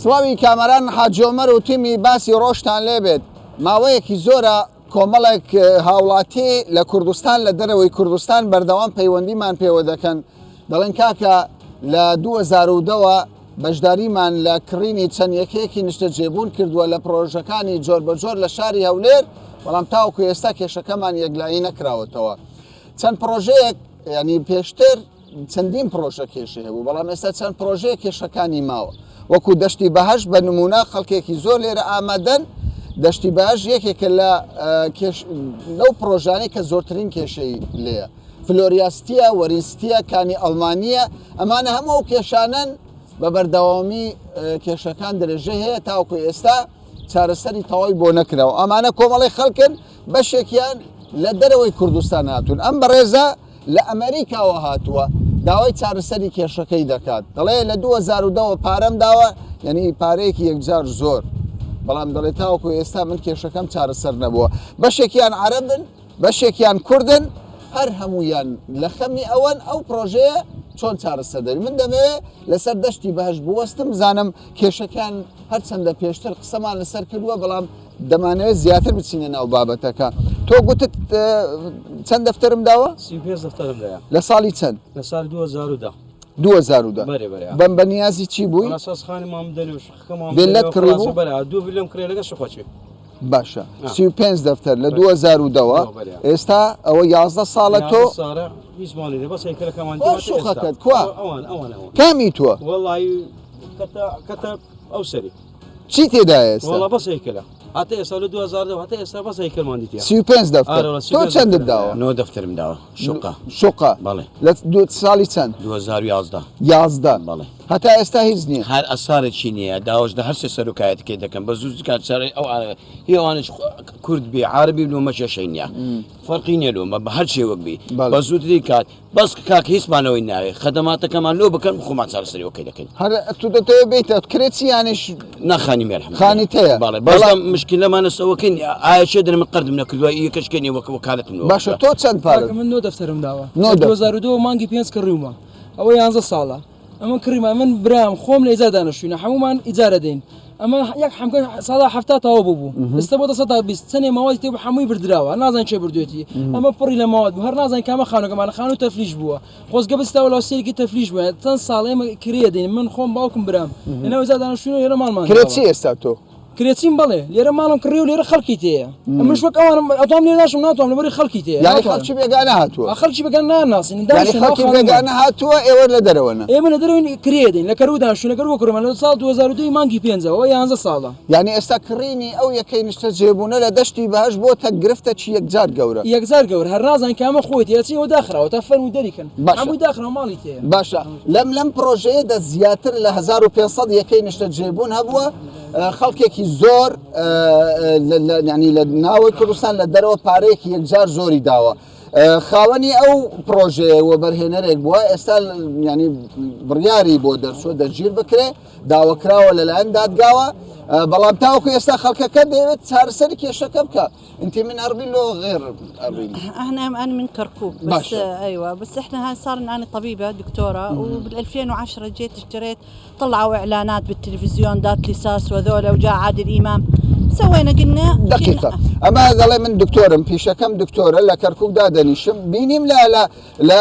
سڵاوی کامەران حاجی عومەر و تیمی باسی ڕۆژتان لێبێت. ماوەیەکی زۆرە کۆمەڵێک هاوڵاتی لە کوردستان لە دەرەوەی کوردستان بەردەوام پەیوەندیمان پێوە دەکەن دەڵێن کاکە لە 2010ەوە بەشداریمان لە کڕینی چەند یەکەیەکی نیشتەجێبوون کردووە لە پڕۆژەکانی جۆربەجۆر لە شاری هەولێر، بەڵام تاوەکو ئێستا کێشەکەمان یەکلایی نەکراوەتەوە. چەند پڕۆژەیەک ینی پێشتر چەندین پڕۆژە کێشەی هەبوو، بەڵام ئێستا چەند پڕۆژەیەک کێشەکانی ماوە. وەکو دەشتی بەهەشت بە نمونە خەڵکێکی زۆر لێرە ئامادەن، دەشتی بەهەشت یەکێکە لە لەو پڕۆژانەی کە زۆرترین کێشەی لێیە. فلۆریاستیە، وەرینستیە، کانی ئەڵمانیە، ئەمانە هەموو ئەو کێشانەن بە بەردەوامی کێشەکان درێژەی هەیە تاوەکو ئێستا چارەسەری تەواوی بۆ نەکراوە. ئەمانە کۆمەڵی خەڵکن بەشێکیان لە دەرەوەی کوردستان هاتوون. ئەم بەڕێزە لە ئەمەریکاوە هاتووە داوای چارەسەری کێشەکەی دەکات دەڵێ لە 2010 وە پارەم داوە یعنی پارەیەکی یەکجار زۆر بەڵام دەڵێ تاوەکو ئێستا من کێشەکەم چارەسەر نەبووە بەشێکیان عەرەبن بەشێکیان کوردن، هەر هەموویان لە خەمی ئەوەن ئەو پرۆژەیە چۆن چارەسەر دەبێت. من دەمەوێت لەسەر دەشتی بەهەشت بوەستم، بزانم کێشەکان هەرچەندە پێشتر قسەمان لەسەر کردووە، بەڵام دەمانەوێت زیاتر بچینە ناو بابەتەکە. تۆ گوتت چەند دەفتەرم داوە؟ 35 دەفتەرم دایە. لە ساڵی چەند؟ لە ساڵی 2010. 2010. بەرێ بەرێ. بەم بە نیازی چی بووی؟ وەڵا ساز خانی مام دەنێ و شقەکەمان ڤێللەت کڕی بوو؟ بەرێ دوو ڤیللەم کڕی لەگەڵ شقەچی. باشە 35 دەفتەر لە 2010ەوە ئێستا ئەوە 11 ساڵە تۆ شوقەکەت کوا کامی تۆ ئەو سەری چی تێدا ئێستا بەس هەیکەلە هاتە ئێستا لە 2010 هاتە ئێستا بەس هەیکەلمان دیتە 35 دەفتەر تۆ چەندت داوە نۆ دەفتەرم داوە شوقە شوقە بەڵێ لە ساڵی چەند 2011 11 بەڵێ هەتا ئێستا هیچ نییە. هەر ئەسارێکی نییە داواش لە هەرسێ سەرۆکایەتەکەی دەکەم بە زوو کات چارەی ئەو هی ئەوانش کورد بێ عربی لۆ مەکێشەی نییە فەرقی نییە لۆمە بە هەر شێوەک بی بە زووترین کات بەس کاک هیچمانەوەی ناوێ خەدەماتەکەمان لۆ بکەن خۆمان چارەسەریەکەی دەکەین هەر تو دەتەوێت بیتە کرێچی یانیش نەخانی مێرحم خانی تەیە بەڵێ بەڵام مشکلەمانە سەوەکەین ئایا چێ دەرم قەردم نەکردووە یەکەشکەنی وەک وەکالەتم باشە تۆ چەند پارە من نۆ دەفتەرم داوە 2002 مانگی پێنج کڕیومە ئەوە یانزە ساڵە ئەمە کڕیمان من برام خۆم لە ئیجار دانەشوینە هەمومان ئیجارە دەین ئەمە یەک حەمکە ساڵا حەفتا تەواو بوو بوو ئێستا بۆ 120 چەندێ ماوەی تێ بوو هەمووی بردراوە نازانین کێ بردوێتی ئەمە پڕی لە ماوەت بوو هەر نازانین کامە خانووەکەمانە خانوو تەفلیش بووە خۆزگە بستاوە لە سێرکی تەفلیش بووە چەند ساڵ ئێمە کرێ دەین من خۆم باوکم برام لەناو ئیجار دانەشوینە لێرە ماڵمان کرێ چی ئێستا تۆ؟ کرێچیم بەڵێ لێرە ماڵم کڕی و لێرە خەڵکی تێیە منش وەک ئەوانم ئەتوام لێرە داشم ناتوانم لەبەری خەڵکی تێیە یانی خەڵکی بێگانە هاتووە خەڵکی بێگانە ناناسین یانی خەڵکی بێگانە هاتووە ئێوە لە دەرەوە نە ئێمە لە دەرەوەین کرێ دەین لە کەرکوک دانیشتوین لە کەرکوک کڕیمان لە ساڵ 2002 مانگی پێنجەوە ئەوە یانزە ساڵە یانی ئێستا کڕینی ئەو یەکەی نیشتەجێبوونە لە دەشتی بەهەشت بۆتە گرفتەکی یەکجار گەورە یەکجار گەورە هەر نازانین کامە خۆیەتی ئەچی ئەوە داخراوە تا فەرموو دەریکەن هەمووی داخراوە ماڵی تێیە باشە لەم لەم پڕۆژەیەدا زیاتر لە 1500 یەکەی نیشتەجێبوون هەبووە خەڵکێکی زۆر ینی لە ناوەی کوردستان لە دەرەوە پارەیەکی یەکجار زۆری داوە خاوەنی ئەو پرۆژەیە وەبەرهێنەرێک بووە ئێستا ینی بڕیاری بۆ دەرچوە دەگیر بکرێ داوەکراوە لەلایەن دادگاوە بەڵام تاوەکو ئێستا خەڵکەکە دەیەوێت چارەسەری کێشەکە بکە انت من اربيل لو غير اربيل؟ احنا انا من كركوك بس باشا. ايوه بس احنا هاي صار انا طبيبه دكتوره وبال 2010 جيت اشتريت طلعوا اعلانات بالتلفزيون دات لساس وذولا وجاء عادل امام سوينا قلنا دقیقە ئەمە دەڵێ من دکتۆرم پیشەکەم دکتۆرە لە کەرکک دادەنیشم بینیم لە لە لە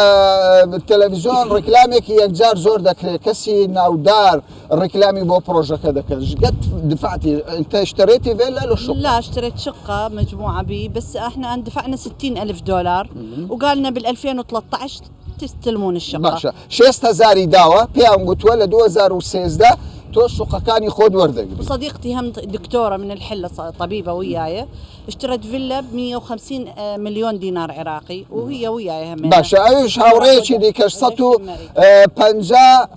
تەلەڤیزیۆن ڕیکلامێکی یەکجار زۆر دەکرێت کەسی ناودار ڕیکلامی بۆ پرۆژەکە دەکەن ژگەت دفعتي انت اشتريتي فيلا لو شقة لا اشتريت شقة مجموعة بي بس احنا دفعنا 60 ألف دولار وقالنا بال 2013 تستلمون الشقة باشە شێست هەزاری داوە پێیان گوتووە لە 2013 تۆ شوقەکانی خۆت وەردەگری. وصديقتي هم دكتورة من الحلة طبيبة وياي اشترت فيلا ب 150 مليون دينار عراقي وهي وياي هم باشە ئەویش هاوڕێیەکی دیکەش 150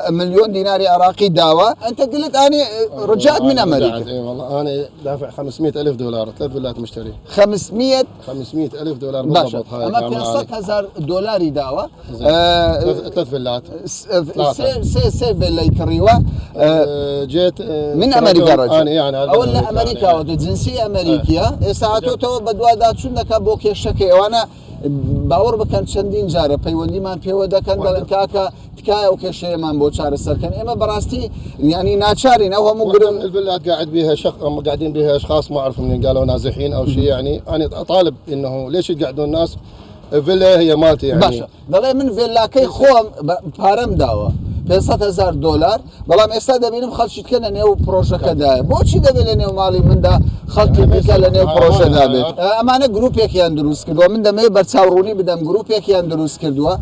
ملیۆن دیناری عێراقی داوە انت قلت اني رجعت من امريكا اي والله انا دافع 500 الف دولار ثلاث فيلات مشتري 500 500 الف دولار باشە بالضبط هاي ئەمە كامل 500 علي. هزار دۆلاری داوە ثلاث فيلات سێ سێ سێ ڤێلای کڕیوە جيت آه، من اشتريتهم ئەمریکا ڕەجع انا يعني ئەوە لە ئەمریکاوە دە جنسی ئەمریکیە ئێستا هاتۆتەوە بەدواداچوون دەکات بۆ کێشەکەی ئەوانە باوەڕ بکەن چەندین جارە پەیوەندیمان پێوە دەکەن دەڵێن کاکە تکایە ئەو کێشەیەمان بۆ چارەسەرکەن ئێمە بەڕاستی یانی ناچارین ئەو هەموو گرم الفيلات قاعد بها شخ قاعدين بها اشخاص ما اعرف منين قالوا نازحين او شيء يعني انا اطالب انه ليش يقعدون الناس الفيلا هي مالتي يعني باشە دەڵێ من ڤێلاکەی خۆم پارەم داوە 500 هزار دۆلار بەڵام ئێستا دەبینم خەڵکی تکە لە نێو پرۆژەکەدایە بۆچی دەبێت لە نێو ماڵی مندا خەڵکی دیکە لە نێو پرۆژەدا بێت ئەمانە گروپێکیان دروست کردووە من دەمەوێت بەرچاوڕوونی بدەم گروپێکیان دروست کردووە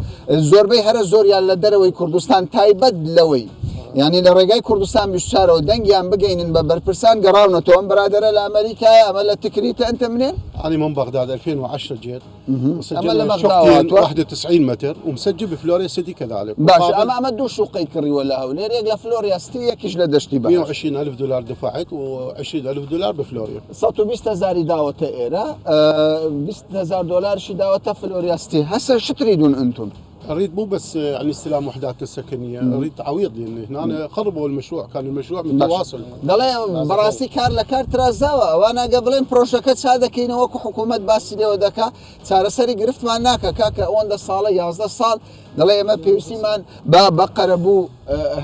زۆربەی هەرە زۆریان لە دەرەوەی کوردستان تایبەت لەوەی یعنی لە ڕێگای کوردستان 24ەوە دەنگیان بگەینن بە بەرپرسان گەڕاونەتەوە ئەم برادەرە لە ئەمریکایە ئەمە لە تکریتە ئەنتە منين؟ أنا من بغداد 2010 جيت ئەمە لە وسجلنا بەغداوە شقتين هاتووە 91 متر ومسجل بفلوريا سيتي كذلك باشە مقابل ئەمە ئەمە دوو شوقەی کڕیوە لە هەولێر یەک لە فلۆریا ستی یەکیش لە دەشتی بەهەشت 120 ألف دولار دفعت و20 ألف دولار بفلوريا 120 هزاری داوەتە ئێرە 20 هزار دۆلارشی داوەتە فلۆریا ستی هەسە ش تريدون أنتم؟ اريد مو بس يعني استلام وحدات السكنيه اريد تعويض لان هنا خربوا المشروع كان المشروع متواصل دەڵێ بەڕاستی کار لە کار ترازاوە ئەوانە گە بڵێن پرۆژەکە چا دەکەینەوە وەکو حکوومەت باسی لێوە دەکا چارەسەری گرفتمان ناکە کاکە ئەوەندە ساڵە 11 ساڵ دەڵێ ئێمە پێویستیمان بە بە قەرەبوو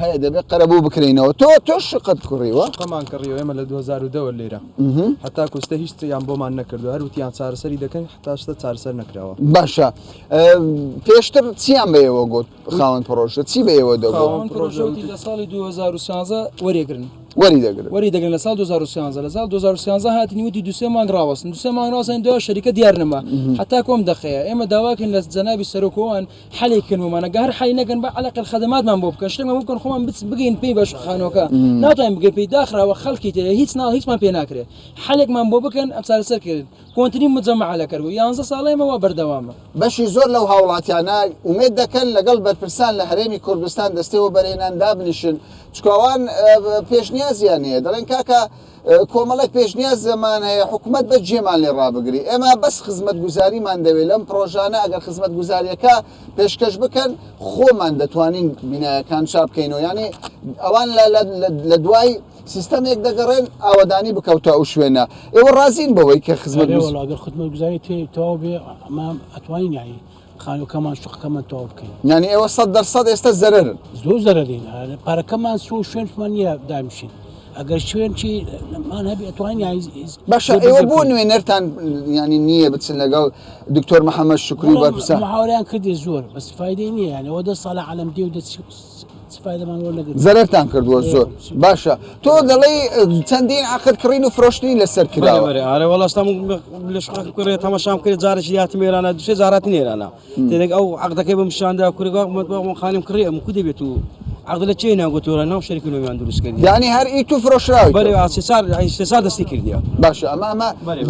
هەیە دەبێت قەرەبوو بکرێینەوە تۆ تۆ شقت کڕیوە؟ شقەمان کڕیوە ئێمە لە 2010 لێرە هەتا کوستە هیچ یان بۆمان نەکردو هەر وتیان چارەسەری دەکەن هەتا شتە چارەسەر نەکراوە. باشە پێشتر چیان بە ئێوە گوت خاوەن پرۆژە چی بە ئێوە دەگوت؟ خاوەن پرۆژە وتی لە ساڵی 2013 وەریگرن. وەری دەگرن. وەری دەگرن لە ساڵ 2013 لە ساڵ 2013 هاتنی وتی دوو سێ مانگ ڕاوەستن دوو سێ مانگ ڕاوەستن دوای شەریکە دیار نەما حتا کۆم دەقەیە ئێمە داواکەین لە جەنابی سەرۆکەوان حەلێک کەن بۆمان ئەگەر هەر حەلی نەکەن بە عەلەقل خەدەماتمان بۆ بکەن شتێکمان بۆ بکەن خۆمان بگەین پێی بە خانووەکە ناتوانین بگەین پێی داخراوە خەڵکی تێ هیچ نا هیچمان پێ ناکرێت حەلێکمان بۆ بکەن ئەم چارەسەر کردن کۆنترین مجەمەعە لە کەرکوک یانزە ساڵە ئێمە وا بەردەوامە. بەشی زۆر لەو هاوڵاتیانە ئومێد دەکەن لەگەڵ بەرپرسان لە هەرێمی کوردستان دەستەی وەبەرهێنان دابنیشن، چونکە ئەوان پێشنیازیان هەیە دەڵێن کاکە کۆمەڵێک پێشنیازمان هەیە حکومەت بەس جێمان لێ ڕابگری ئێمە بەس خزمەتگوزاریمان دەوێت لەم پڕۆژانە ئەگەر خزمەتگوزاریەکە پێشکەش بکەن خۆمان دەتوانین بینایەکان چاپ بکەینەوە یعنی ئەوان لە دوای سیستەمێک دەگەڕێن ئاوەدانی بکەوتە ئەو شوێنە ئێوە ڕازین بەوەی کە خزمەت ئەرێ وەڵا گەر خزمەتگوزاری تەواو بێ ئەمە ئەتوانین یعنی خانووەکەمان شوقەکەمان تەواو بکەین. یانی ئێوە 100% ئێستا زەرەرن؟ زۆر زەرەرین پارەکەمان چوو شوێنمان نییە دابنیشین ئەگەر شوێنکی مان هەبێ ئەتوانین یانی باشە ئێوە بۆ نوێنەرتان یانی نییە بچن لەگەڵ دکتۆر محەممەد شوکری بەرپرسان؟ محاوەرەیان کردی زۆر بەس فایدەی نییە یانی ئەوە دە ساڵە عەلەم دێ و دەچی چ فایدەمان وەرنەگرت. زەرەرتان کردووە زۆر باشە تۆ دەڵێی چەندین عەقد کڕین و فرۆشتنی لەسەر کراوە. بەرێ ئارێ وەڵا ئێستا من لە شقاقم کڕێ تەماشام کرد جارێکی هاتم ئێرانە دوو سێ جار هاتین ئێرانە تێدەک ئەو عەقدەکەی بم شاندا کورە گوت من خانم کڕی ئەم کو دەبێت و عەقد لە چێ ناگوت تۆرە ناو شەریکی نوێیان دروست کردی یعنی هەر ئی تو فرۆشراوی بەرێ سێ چار سێ چار دەستی کردیە باشە ئەمە ئەمە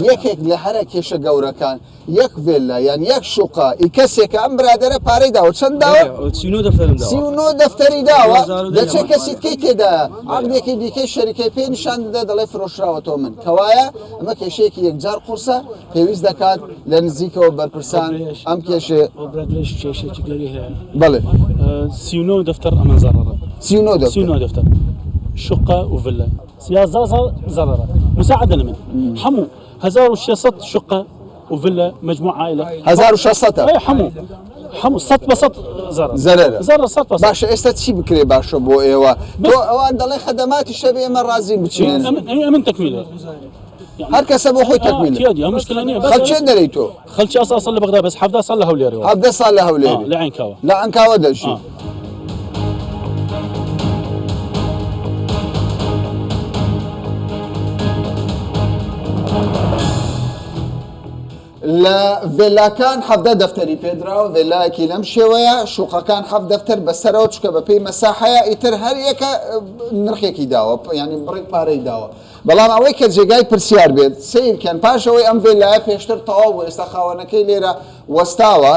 یەکێک لە هەرە کێشە گەورەکان یەک ڤێللا یان یەک شوقە ئی کەسێکە ئەم برادەرە پارەی داوە چەند داوە؟ 39 دەفتەرم داوە. 39 دەفتەری داوە دەچێ کەسی دیکەی تێدایە عەقدێکی دیکەی شەریکەی پێ نیشان دەدا دەڵێ فرۆشراوەتەوە من کەوایە ئەمە کێشەیەکی یەکجار قورسە پێویست دەکات لە نزیکەوە بەرپرسان ئەم کێشەیە ئەو برادەرەش کێشەیەکی گەورەی هەیە. بەڵێ. 39 دەفتەر ئەمە زەڕەڕە. 39 دەفتەر. 39 دەفتەر شوقە و ڤلە 11 ساڵ زەڕەڕە مساعدە لە من هەموو 1600 شقة وفيلا مجموعة عائلة 1600 ئەی حەموو حەموو سەد بە سەد زەرەر زەرەرە زەرەر سەد بە سەد باشە ئێستا چی بکرێ باشە بۆ ئێوە تۆ ئەوان دەڵێ خەدەماتی شەبێ ئێمە ڕازین بچینن ئەمن ئەی ئەمن تەکمیلە هەر کەسە بۆ خۆی تەکمیلە تیادی ئەم مشکلە نییە بەس خەڵک چێن دەرێی تۆ خەڵکی ئەسڵ ئەسڵ لە بەغدا بەس 17 ساڵ لە هەولێرەوە 17 ساڵ لە هەولێری لە عینکاوە لە عەنکاوە دەژی لە ڤێلاکان 17 دەفتەری پێدراوە ڤێلایەکی لەم شێوەیە شوقەکان حەفت دەفتەر بەسەرەوە چکە بەپێی مەساحەیە ئیتر هەر یەکە نرخێکی داوە یعنی بڕێک پارەی داوە بەڵام ئەوەی کە جێگای پرسیار بێت سیرکەن پاش ئەوەی ئەم ڤێلایە پێشتر تەواو بوو ئێستا خاوەنەکەی لێرە وەستاوە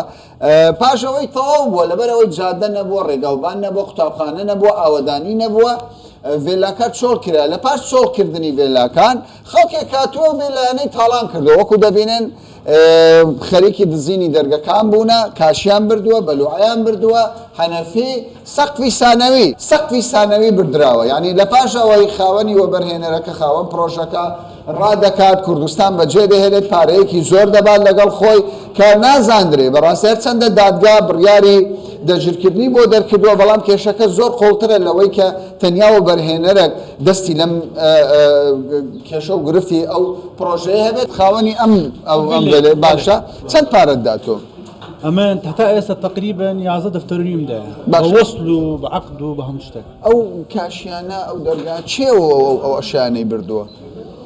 پاش ئەوەی تەواو بووە لەبەر ئەوەی جادە نەبووە ڕێگاوبان نەبووە قوتابخانە نەبووە ئاوەدانی نەبووە ڤێلاکە چۆڵ کرا لە پاش چۆڵکردنی ڤێلاکان خەڵکێک هاتووە و ڤێلایانەی تاڵان کردووە وەکو دەبینن خەریکی دزینی دەرگەکان بوونە کاشیان بردووە بەلوعیان بردووە حەنەفی سەقفی سانەوی سەقفی سانەوی بردراوە یعنی لە پاش ئەوەی خاوەنی وەبەرهێنەرەکە خاوەن پرۆژەکە ڕادەکات کوردستان بەجێ دەهێلێت پارەیەکی زۆر دەبات لەگەڵ خۆی کە نازاندرێ بەڕاستی هەرچەندە دادگا بڕیاری دەستگیرکردنی بۆ دەرکردووە بەڵام کێشەکە زۆر قوڵترە لەوەی کە تەنیا وەبەرهێنەرەک دەستی لەم کێشە و گرفتی ئەو پڕۆژەیە هەبێت خاوەنی ئەم ئەو ئەم باشە چەند پارەت دا تۆ؟ ئەمن هەتا ئێستا تەقریبەن 11 دەفتەر و نیوم دایە بە وەسل و بە عەقد و بە هەموو شتێک. ئەو کاشیانە ئەو دەرگا چێ ئەو ئەشیانەی بردووە؟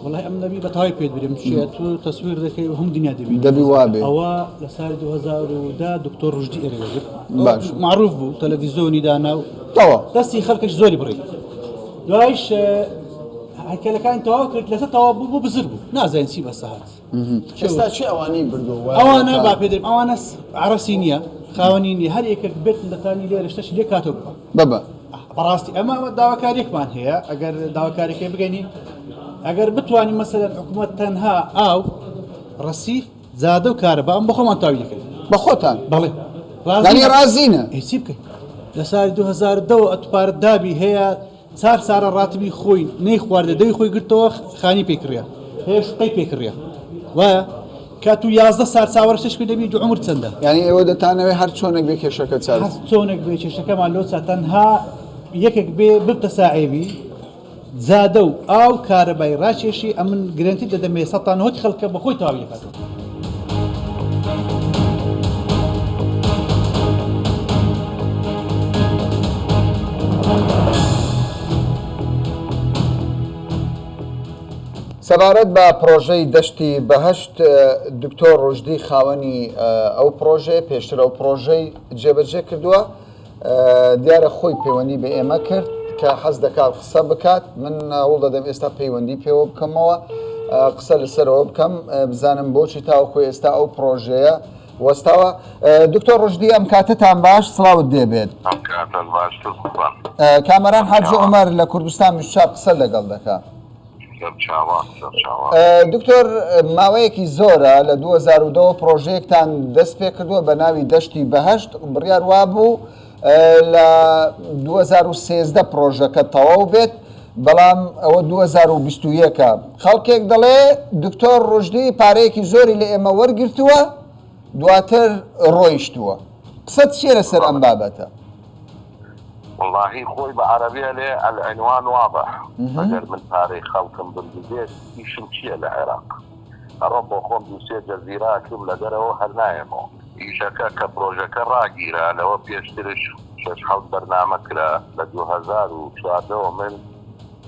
وەڵای ئەم نەبی بە تەواوی پێت برێم چیە تۆ تەسویر دەکەی و هەموو دنیا دەبینی دەبی وابێ ئەوە لە سالی 2010 دکتۆر ڕشدی ئێرە دەگرت باش معروف بوو تەلەڤیزیۆنی دانا و تەواو دەستی خەڵکەش زۆری بڕی دوایش هەیکەلەکانی تەواو کرد لەسەر تەواو بوو بۆ بزر بوو نازانین چی بەسە هات ئێستا چی ئەوانەی بردووە ئەوانە با پێ درم ئەوانە عەرەسی نییە خاوەنی نییە هەر یەکێک بێت دەتانی لێرە شتەش لێ کاتەوە ببە ببە بەڕاستی ئەمە ئەمە داواکاریەکمان هەیە ئەگەر داواکاریەکەی بگەنی ئەگەر بتوانین مەسەلەن حکوومەت تەنها ئاو ڕەسیف زادە و کارەبا ئەم بەخۆمان تاوی دەکەین بەخۆتان بەڵێ ڕازی ڕازینە چی بکەین لە سالی 2010 ئەتوپارە دابی هەیە چار سارە ڕاتبی خۆی نەی خواردە دەوی خۆی گرتەوە خانی پێ کڕە هەیە شقەی پێ کڕە وایە کە تو 11 سار چاوەڕێ شتێک دەبی دوو عمر چەندە؟ یانی ئێوە دەتانەوێ هەر چۆنێک بێ کێشەکە چارەسەر. هەر چۆنێک بێ کێشەکەمان لۆ چا تەنها یەکێک بێ ببتە ساعێبی جادە و ئاو کارەبای ڕاکێشی ئەمن گرەنتی دەدەمێ سەتا نەوەتی خەڵکە بە خۆی تەواوی دەکاتەوە. سەبارەت بە پڕۆژەی دەشتی بەهەشت، دکتۆر ڕوشدی خاوەنی ئەو پڕۆژەیە، پێشتر ئەو پڕۆژەی جێبەجێ کردووە، دیارە خۆی پەیوەندی بە ئێمە کرد کە حەز دەکات قسە بکات، من هەوڵ دەدەم ئێستا پەیوەندی پێوە بکەمەوە قسە لەسەرەوە بکەم بزانم بۆچی تاوەکو ئێستا ئەو پڕۆژەیە وەستاوە. دکتۆر ڕوشدی ئەم کاتەتان باش، سڵاوت لێبێت. ئەم کاتەت باشتر قوربان. کامەران حاجی عومەر لە کوردستان 24 قسە لەگەڵ دەکا. سەرچاوان سەرچاوان. دکتۆر ماوەیەکی زۆرە لە 2010 ەوە پڕۆژەیەکتان دەست پێکردووە بە ناوی دەشتی بەهەشت بڕیار وابوو لە 2013 پڕۆژەکە تەواو بێت بەڵام ئەوە 2021 خەڵکێک دەڵێ دکتۆر ڕژدی پارەیەکی زۆری لە ئێمە وەرگرتووە دواتر ڕۆیشتووە قسەت چییە لەسەر ئەم بابەتە؟ وەڵاهی خۆی بە عەرەبی ئەلێ العنوان واضح ئەگەر من پارەی خەڵکم بردبێت ئیشم چیە لە عێراق ئەڕۆم بۆ خۆم دوو سێ جەزیرە ئەکرم لە دەرەوە هەر نایەمەوە. ئیشەکە کە پرۆژەکە ڕاگیرا لەوە پێشترش شەش حەوت بەرنامە کرا لە 2014 وە من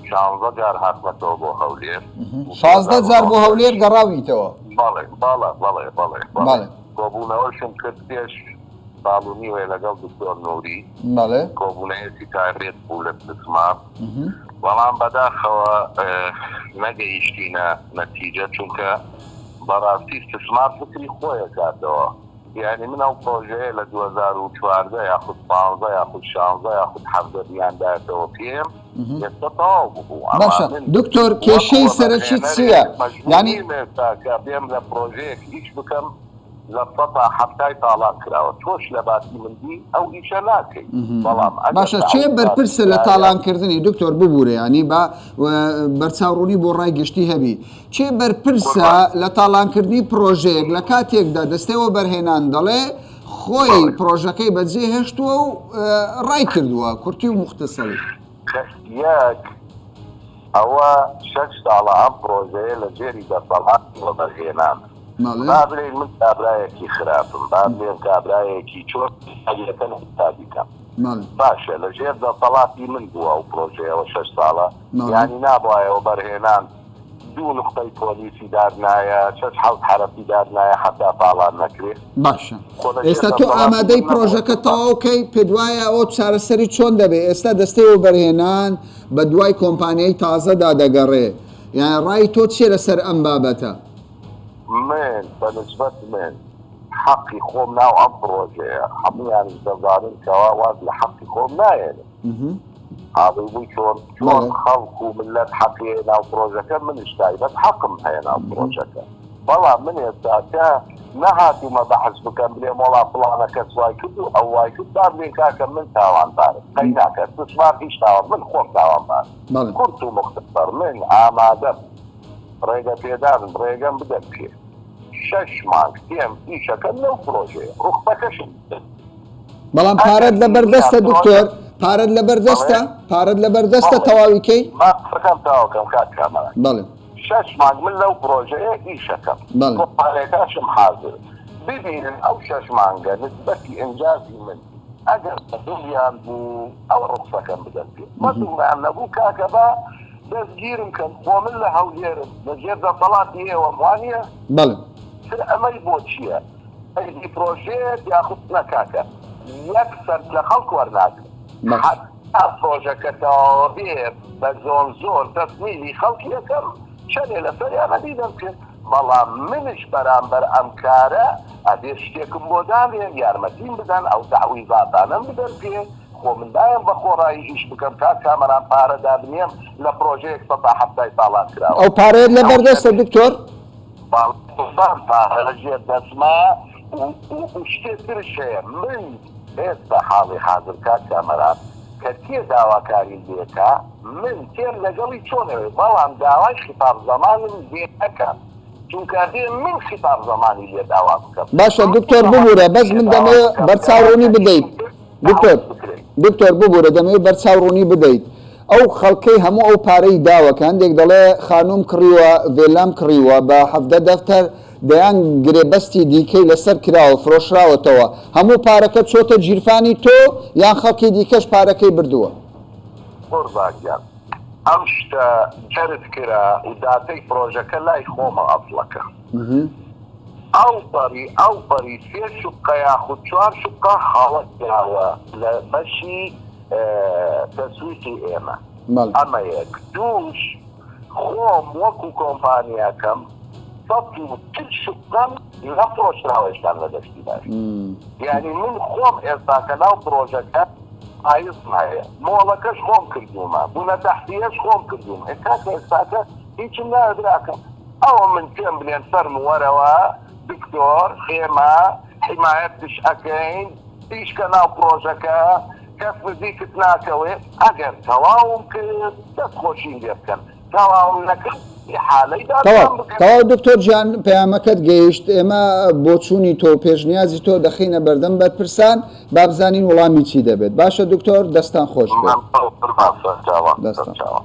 شانزە جار هاتمەتەوە بۆ هەولێر و 16 جار بۆ هەولێر گەڕاویتەوە؟ بەڵێ بەڵێ بەڵێ بەڵێ بەڵێ کۆبوونەوەشم کرد پێش ساڵ و نیوێ لەگەڵ دکتۆر نوری کۆبوونەیەکی تایبەت بوو لە سمار بەڵام بەداخەوە نەگەیشتینە نەتیجە چونکە بەڕاستی استثمار فکری خۆیە کاتەوە یعنی من ئەو پرۆژەیە لە 2014 یاخود 15 یاخود 16 یاخود 17 بیاندایەتەوە پێم ئێستا تەواو ببوو باشە دکتۆر کێشەی سەرەکی چییە؟ یعنی ئێستا بێم لە پرۆژەیەک ئیش بکەم لە سەتا حەفتای تاڵان کراوە تۆش لە باتی من بی ئەو ئیشە ناکەی بەڵام ئەگەر باشە کێ تەعویزات بەرپرسە لە کرایە تاڵانکردنی دکتۆر ببورە یانی با بەرچاوڕوونی بۆ ڕای گشتی هەبی کێ بەرپرسە قوربان لە تاڵانکردنی پرۆژەیەک لە کاتێکدا دەستەی وەبەرهێنان دەڵێ خۆی بەڵێ پرۆژەکەی بەجێ هێشتووە و ڕای کردووە کورتی و موختەسەری. کە یەک ئەوە شەش ساڵە ئەم پرۆژەیە لە ژێری دەسەڵاتی وەبەرهێنان با بلێین من کابرایەکی خراپم، با بلێن کابرایەکی چۆن حسابیەکەن حسابی کەم. باشە لە ژێر دەسەڵاتی من بووە ئەو پرۆژەیەوە شەش ساڵە، یانی نابوایە وەبەرهێنان دوو نوقتەی پۆلیسی دابنایە، شەش حەوت حەرەسی دابنایە حەتا تاڵان نەکرێ. باشە خۆ لە ژێر ئێستا تۆ دەسەڵاتی ئامادەی من نەبووە پرۆژەکە سوڵتان. تەواو کەی پێت وایە ئەوە چارەسەری چۆن دەبێ؟ ئێستا دەستەی وەبەرهێنان بە دوای کۆمپانیای تازەدا دەگەڕێ یان ڕای تۆ چیە لەسەر ئەم بابەتە؟ من بە نسبەت من حەقی خۆم ناو ئەم پڕۆژەیە هەموویانیش دەزانن کەوا واز لە حەقی خۆم نایەنم حاڵی بووی چۆن چۆن خەڵک و مللەت حەقی هەیە ناو پڕۆژەکە منیش تایبەت حەقم هەیە ناو پڕۆژەکە بەڵام من ئێستاکە نەهاتوومە بەحس بکەم بلێم وەڵا فڵانە کەس وای کرد و ئەو وای کرد با بلێن کاکە من تاوانبارم قەی ناکە استثمار هیچ تاوان من خۆم تاوانبارم کورت و مختصر من ئامادەم. ڕێگە پێدان ڕێگەم بدەن پێ شەش مانگ تێم ئیشەکەم لەو پرۆژەیە ڕوخسەکەشم بدەن. بەڵام پارەت لەبەر دەستە دکتۆر پارەت لەبەر دەستە پارەت لەبەر دەستە تەواوی کەی؟ با قسەکەم تەواو کەم کاک کامەران. بەڵێ. شەش مانگ من لەو پرۆژەیە ئیشەکەم کۆمپانیاکاشم حازر ببینن ئەو شەش مانگە نسبەتی ئینجازی من ئەگەر بە دڵیان بوو ئەوە ڕوخسەکەم بدەن پێ بە دڵیان نەبوو کاکە با دەستگیرم کەن خۆ من لە هەولێرم لە ژێر دەسەڵاتی ئێوەم وانیە؟ بەڵێ. تر ئەمەی بۆ چیە؟ ئەی پرۆژەیەک یاخود نا کاکە یەک سەنت لە خەڵک وەرناگرم حەتا پرۆژەکە تەواوەبێ بە زۆر زۆر تەسمیلی خەڵکی ئەکەم چەنێ لەسەریانە بیدەم پێ بەڵام منش بەرامبەر ئەم کارە ئەبێ شتێکم بۆ دانێن یارمەتیم بدەن ئەو تەعویزاتانەم بدەن پێ خۆ من نایەم بە خۆڕایی ئیش بکەم کاک کامەران پارە دابنێم لە پرۆژەیەک سەتا حەفتای تاڵان کراوە ئەو پارەیەت لەبەر دەستە دکتۆر؟ بەڵام پارە لە ژێر دەستمە و شتێ ترش هەیە من ئێستا حاڵی حازر کاک کامەران کە کێ داواکاریم لێکا من تێم لەگەڵی چۆنەوێ بەڵام داوای خیتاب زەمانم لێ نەکا چونکە ئەبێ من خیتاب زەمانی لێ داوا بکەم. باشە دکتۆر ببورە بەس من دەمەوێ بەرچاو ڕوونی بدەیت دکتۆر دکتۆر ببورە دەمەوێ بەرچاو ڕوونی بدەیت ئەو خەڵکەی هەموو ئەو پارەی داوە کە هەندێک دەڵێ خانووم کڕیوە ڤێلام کڕیوە بە 17 دەفتەر دەیان گرێبەستی دیکەی لەسەر کراوە فرۆشراوەتەوە هەموو پارەکە چۆتە گیرفانی تۆ یان خەڵکی دیکەش پارەکەی بردووە؟ قوربان گیان ئەم شتە جەرد کرا و داتەی پرۆژەکە لای خۆمە ئەسڵەکە ئەوپەڕی ئەوپەڕی سێ شوقە یاخود چوار شوقە هەڵە کراوە لە بەشی تەسویقی ئێمە ئەمە یەک دووش خۆم وەکو کۆمپانیاکەم 140 شوقەم نەفرۆشراوە ئێستان لە دەستی باش یعنی من خۆم ئێستا کە ناو پرۆژەکە ئایزم هەیە مۆڵەکەش خۆم کردوومە بوونە تەحتیەش خۆم کردووم ئێ کاکە ئێستاکە هیچم ناوێ براکەم ئەوە من پێم بلێن فەرموو وەرەوە دکتۆر ئێمە حیمایەتش ئەکەین ئیشکە ناو پرۆژەکە کەس نزیکت ناکەوێ ئەگەر تەواوم کرد دەست خۆشیم لێ بکەن تەواوم نەکرد ئیحالەی دادگام بکەن. تەواو دکتۆر گیان پەیامەکەت گەیشت ئێمە بۆچوونی تۆ و پێشنیازی تۆ دەخەینە بەردەم بەرپرسان با بزانین وڵامی چی دەبێت باشە دکتۆر دەستان خۆش بێت. قوربان سەرچاوە سەرچاوە.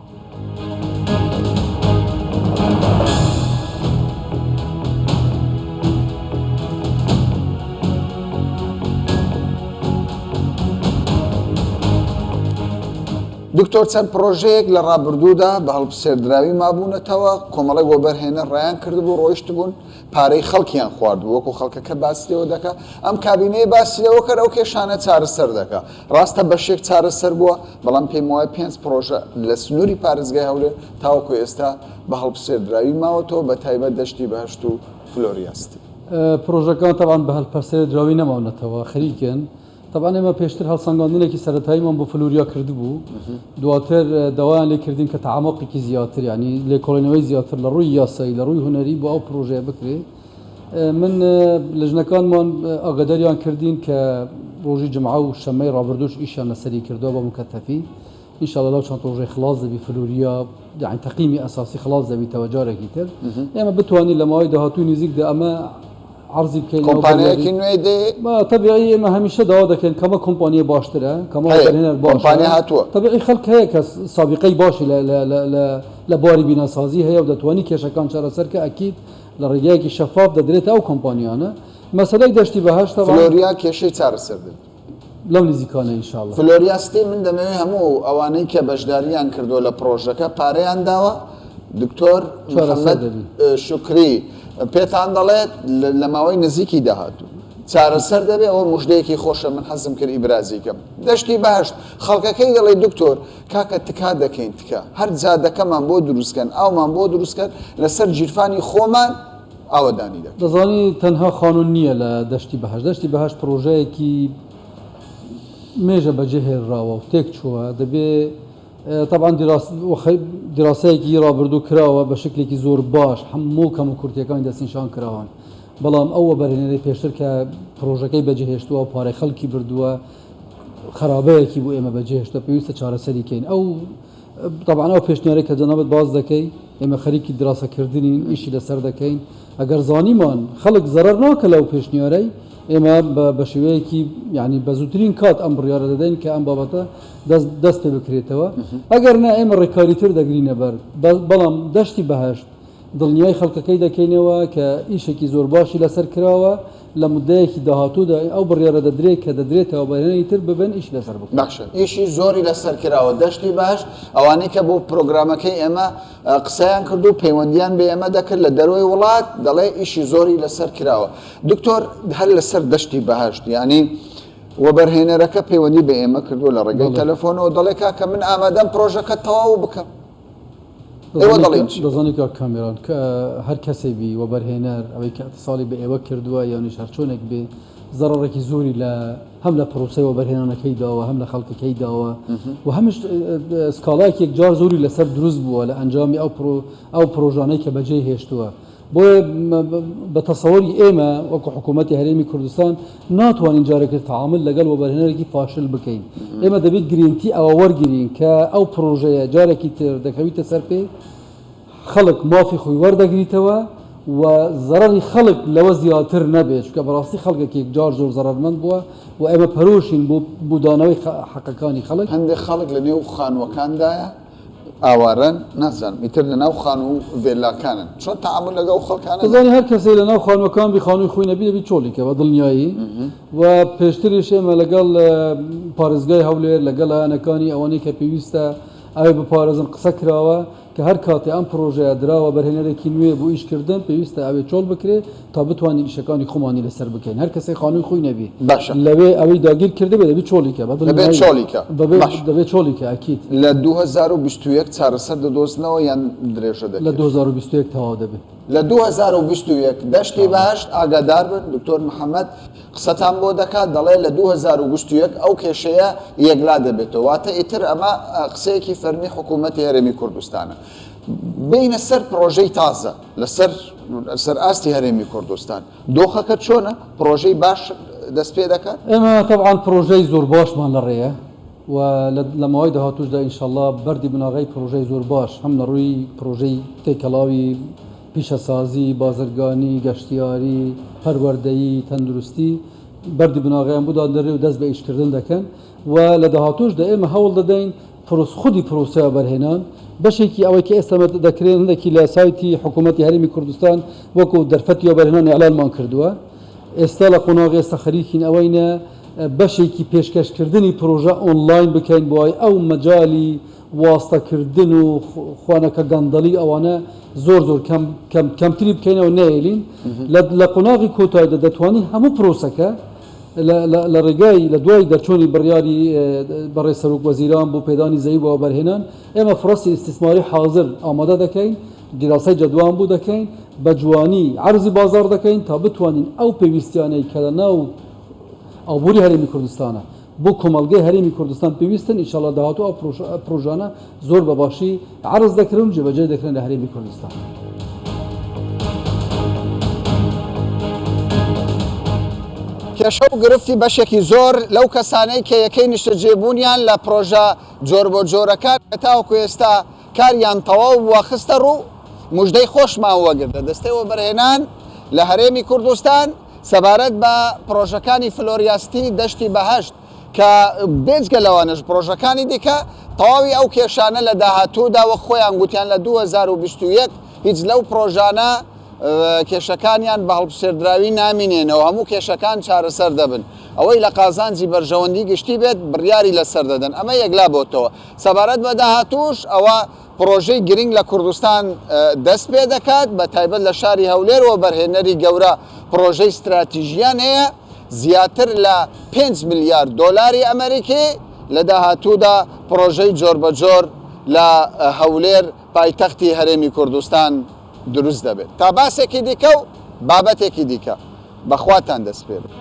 دکتۆر چەند پڕۆژەیەک لە ڕابردوودا بە هەڵپسێردراوی مابوونەتەوە، کۆمەڵێک وەبەرهێنەر ڕایان کردبوو ڕۆیشتبوون پارەی خەڵکیان خواردبوو وەکو خەڵکەکە باسی لێوە دەکا، ئەم کابینەیە باسی لەوە کرد ئەو کێشانە چارەسەر دەکا، ڕاستە بەشێک چارەسەر بووە، بەڵام پێم وایە پێنج پڕۆژە لە سنووری پارێزگای هەولێر تاوەکو ئێستا بە هەڵپسێردراوی ماوەتەوە بە تایبەت دەشتی بەهەشت و فلۆریاستی. پڕۆژەکان تەبعەن بە هەڵپەسێردراوی نەماونەتەوە، خەریکن. تەبعەن ئێمە پێشتر هەڵسەنگاندنێکی سەرەتاییمان بۆ فلوریا کردبوو، دواتر داوایان لێ کردین کە تەعەموقێکی زیاتر یانی لێکۆڵینەوەی زیاتر لە ڕووی یاسایی لە ڕووی هونەری بۆ ئەو پڕۆژەیە بکرێ. من لجنەکانمان ئاگاداریان کردین کە ڕۆژی جمعە و شەممەی ڕابردووش ئیشیان لەسەری کردووە بە مکەتەفی. ان شاء اللە لەو چەند ڕۆژەی خلاص دەبی فلوریا یعنی تەقیمی ئەساسی خلاص دەبیتەوە جارێکی تر ئێمە بتوانین لە ماوەی داهاتووی نزیکدا ئەمە عەرزی بکەین کۆمپانیایەکی نوێ دێ تەبیعی ئێمە هەمیشە داوا دەکەین کەمە کۆمپانیای باشترە کەمە وەبەرهێنەر باشە کۆمپانیا هاتووە تەبیعی خەڵک هەیە کە سابیقەی باشی لە لە لە لە لە بواری بیناسازی هەیە و دەتوانی کێشەکان چارەسەر کە ئەکید لە ڕێگایەکی شەفاف دەدرێتە ئەو کۆمپانیانە مەسەلەی دەشتی بەهەشت تەبعەن فلۆریا کێشەی چارەسەر دەبێت. لەو نزیکانە ان شاء اللە. فلۆریا ستی من دەمەوێت هەموو ئەوانەی کە بەشداریان کردووە لە پڕۆژەکە پارەیان داوە دکتۆر محمد شوکری پێتان دەڵێت لە ماوەی نزیکی داهاتوو چارەسەر دەبێت ئەوە مژدەیەکی خۆشە من حەزم کرد ئیبرازی کەم دەشتی بەهەشت خەڵکەکەی دەڵێ دکتۆر کاکە تکا دەکەین تکا هەر جادەکەمان بۆ دروستکەن ئاومان بۆ دروستکەن لەسەر گیرفانی خۆمان ئاوەدانی دەکەن. دەزانی تەنها خانوو نییە لە دەشتی بەهەشت، دەشتی بەهەشت پڕۆژەیەکی مێژە بەجێ هێلراوە و تێک چووە، دەبێ تەبعەن دیراسەیەکی ڕابردوو کراوە بە شکلێکی زۆر باش هەموو کەموکورتییەکانی دەستنیشان کراون، بەڵام ئەو وەبەرهێنەرەی پێشتر کە پڕۆژەکەی بەجێ هێشتووە و پارەی خەڵکی بردووە خەرابەیەکی بۆ ئێمە بەجێ هێشتووە پێویستە چارەسەری کەین. ئەو تەبعەن ئەو پێشنیارەی کە جەنابت باس دەکەی. ئێمە خەریکی دراسەکردنین، ئیشی لەسەر دەکەین. ئەگەر زانیمان خەڵک زەرەر ناکە لەو پێشنیارەی، ئێمە بە شێوەیەکی یانی بە زووترین کات ئەم بڕیارە دەدەین کە ئەم بابەتە دەست دەست پێ بکرێتەوە. ئەگەر نا ئێمە ڕێکاری تر دەگرینە بەر. بەڵام دەشتی بەهەشت دڵنیای خەڵکەکەی دەکەینەوە کە ئیشێکی زۆر باشی لەسەر کراوە، لە موددەیەکی داهاتوودا ئەو بڕیارە دەدرێت کە دەدرێتەوە وەبەرهێنەری تر ببن ئیشی لەسەر بکەن. باشە ئیشی زۆری لەسەر کراوە دەشتی بەهەشت ئەوانەی کە بۆ پرۆگرامەکەی ئێمە قسەیان کرد و پەیوەندیان بە ئێمە دەکرد لە دەرەوەی وڵات دەڵێ ئیشی زۆری لەسەر کراوە دکتۆر هەر لەسەر دەشتی بەهەشت یعنی وەبەرهێنەرەکە پەیوەندی بە ئێمە کردووە لە ڕێگەی تەلەفۆنەوە دەڵێ کاکە من ئامادەم پرۆژەکە تەواو بکەم ئێوە دەڵێن چی؟ دەزانی کاک کامێران کە هەر کەسێ بی وەبەرهێنەر ئەوەی کە ئیتیساڵی بە ئێوە کردووە یانیش هەر چۆنێک بێ زەڕەڕێکی زۆری لە هەم لە پرۆسەی وەبەرهێنانەکەی داوە هەم لە خەڵکەکەی داوە و هەمش سکاڵایەکی یەکجار زۆری لەسەر دروست بووە لە ئەنجامی ئەو پرۆ ئەو پرۆژانەی کە بەجێی هێشتووە بۆیە بە تەسەوری ئێمە وەکو حکوومەتی هەرێمی کوردستان ناتوانین جارێکی تر تەعامول لەگەڵ وەبەرهێنەرێکی فاشل بکەین. ئێمە دەبێت گرێنتی ئەوە وەرگرین کە ئەو پرۆژەیە جارێکی تر دەکەویتە سەر پێ، خەڵک مافی خۆی وەردەگریتەوە و زەرەری خەڵک لەوە زیاتر نەبێت، چونکە بەڕاستی خەڵکێکی یەکجار زۆر زەرەرمەند بووە و ئێمە پەرۆشین بۆ دانەوەی حەقەکانی خەڵک. هەندێک خەڵک لەنێو خانووەکاندایە ئاوارەن نازانم ئیتر لەناو خانوو و ڤێلاکانن چۆن تەعامول لەگەڵ ئەو خەڵکانە دەکەن؟ دەزانی هەر کەسێک لەناو خانووەکان بی خانووی خۆی نەبی دەبی چۆڵی کە بە دڵنیایی و پێشتریش ئێمە لەگەڵ پارێزگای هەولێر لەگەڵ لایەنەکانی ئەوانەی کە پێویستە ئەوێ بپارێزن قسە کراوە کە هەر کاتێ ئەم پرۆژەیە دراوە بەرهێنەرێکی نوێ بۆ ئیش کردن پێویستە ئەوێ چۆڵ بکرێ تا بتوانین ئیشەکانی خۆمانی لەسەر بکەین هەر کەسێک خانووی خۆی نەبی باشە لەوێ ئەوەی داگیر کردبێ دەبی چۆڵی کە بە دەبێت دڵنیایی چۆڵی کە دەبێ باشە دەبێ چۆڵی کە ئەکید. لە 2021 چارەسەر دەدۆزنەوە یان درێژە لە دەکێشن؟ 2021 تەواو دەبێ. لە 2021 دەشتی بەهەشت ئاگادار بن دکتۆر محەمەد قسەتان بۆ دەکات دەڵێ لە 2021 ئەو کێشەیە یەکلا دەبێتەوە واتە ئیتر ئەمە قسەیەکی فەرمی حکوومەتی هەرێمی کوردستانە. بێینە سەر پرۆژەی تازە لەسەر سەر ئاستی هەرێمی کوردستان دۆخەکە چۆنە؟ پرۆژەی باش دەست پێ دەکات؟ ئێمە تەبعەن پرۆژەی زۆر باشمان لە ڕێیە و لە ماوەی داهاتووشدا ئینشەڵا بەردی بناغەی پرۆژەی زۆر باش هەم لە ڕووی پرۆژەی تێکەڵاوی پیشەسازی، بازرگانی، گەشتیاری، پەروەردەیی، تەندروستی بەردی بناغەیان بۆ دادەنرێ و دەست بە ئیشکردن دەکەن و لە داهاتووشدا ئێمە هەوڵ دەدەین خودی پرۆسەی وەبەرهێنان بەشێکی ئەوەی کە ئێستا دەکرێن هەندێکی لە سایتی حکوومەتی هەرێمی کوردستان وەکو دەرفەتی وەبەرهێنان ئیعلانمان کردووە ئێستا لە قۆناغی ئێستا خەریکین ئەوەینە بەشێکی پێشکەشکردنی پرۆژە ئۆنلاین بکەین بۆ ئەوەی ئەو مەجالی واستەکردن و خوانەکە گەندەڵی ئەوانە زۆر زۆر کەم کەم کەمتری بکەینەوە نەیەلین لە قۆناغی کۆتاییدا دەتوانین هەموو پرۆسەکە لە ڕێگای لە دوای دەرچوونی بڕیاری بەڕێز سەرۆک وەزیران بۆ پێدانی زەوی بۆ وەبەرهێنان، ئێمە فرەسی ئیستیسماری حازر ئامادە دەکەین، دیراسەی جەدوان بۆ دەکەین، بە جوانی عەرزی بازاڕ دەکەین تا بتوانین ئەو پێویستیانەی کە لە ناو ئابووری هەرێمی کوردستانە بۆ کۆمەڵگەی هەرێمی کوردستان پێویستن، ئینشاڵڵا داهاتوو ئەو پرۆژانە زۆر بە باشی عەرز دەکرێن و جێبەجێ دەکرێن لە هەرێمی کوردستان. کێشە و گرفتی بەشێکی زۆر لەو کەسانەی کە یەکەی نیشتەجێبوونیان لە پرۆژە جۆربەجۆرەکان کە تاوەکو ئێستا کاریان تەواو بووە خستە ڕوو، مژدەی خۆشمان وەگرت لە دەستەی وەبەرهێنان لە هەرێمی کوردستان سەبارەت بە پرۆژەکانی فلۆریاستی دەشتی بەهەشت کە بێجگە لەوانەش پرۆژەکانی دیکە تەواوی ئەو کێشانە لە داهاتوودا وەک خۆیان گوتیان لە 2021 هیچ لەو پرۆژانە کێشەکانیان بە هەڵپسێردراوی نامینێنەوە هەموو کێشەکان چارەسەر دەبن ئەوەی لە قازانجی بەرژەوەندی گشتی بێت بڕیاری لەسەر دەدەن ئەمە یەکلا بۆتەوە سەبارەت بە داهاتووش ئەوە پرۆژەی گرنگ لە کوردستان دەست پێ دەکات بە تایبەت لە شاری هەولێر وەبەرهێنەری گەورە پرۆژەی ستراتیژیان هەیە زیاتر لە 5 ملیار دۆلاری ئەمریکی لە داهاتوودا پرۆژەی جۆربەجۆر لە هەولێر پایتەختی هەرێمی کوردستان دروست دەبێت. تا باسێکی دیکە و بابەتێکی دیکە بە خواتان دەسپێرم.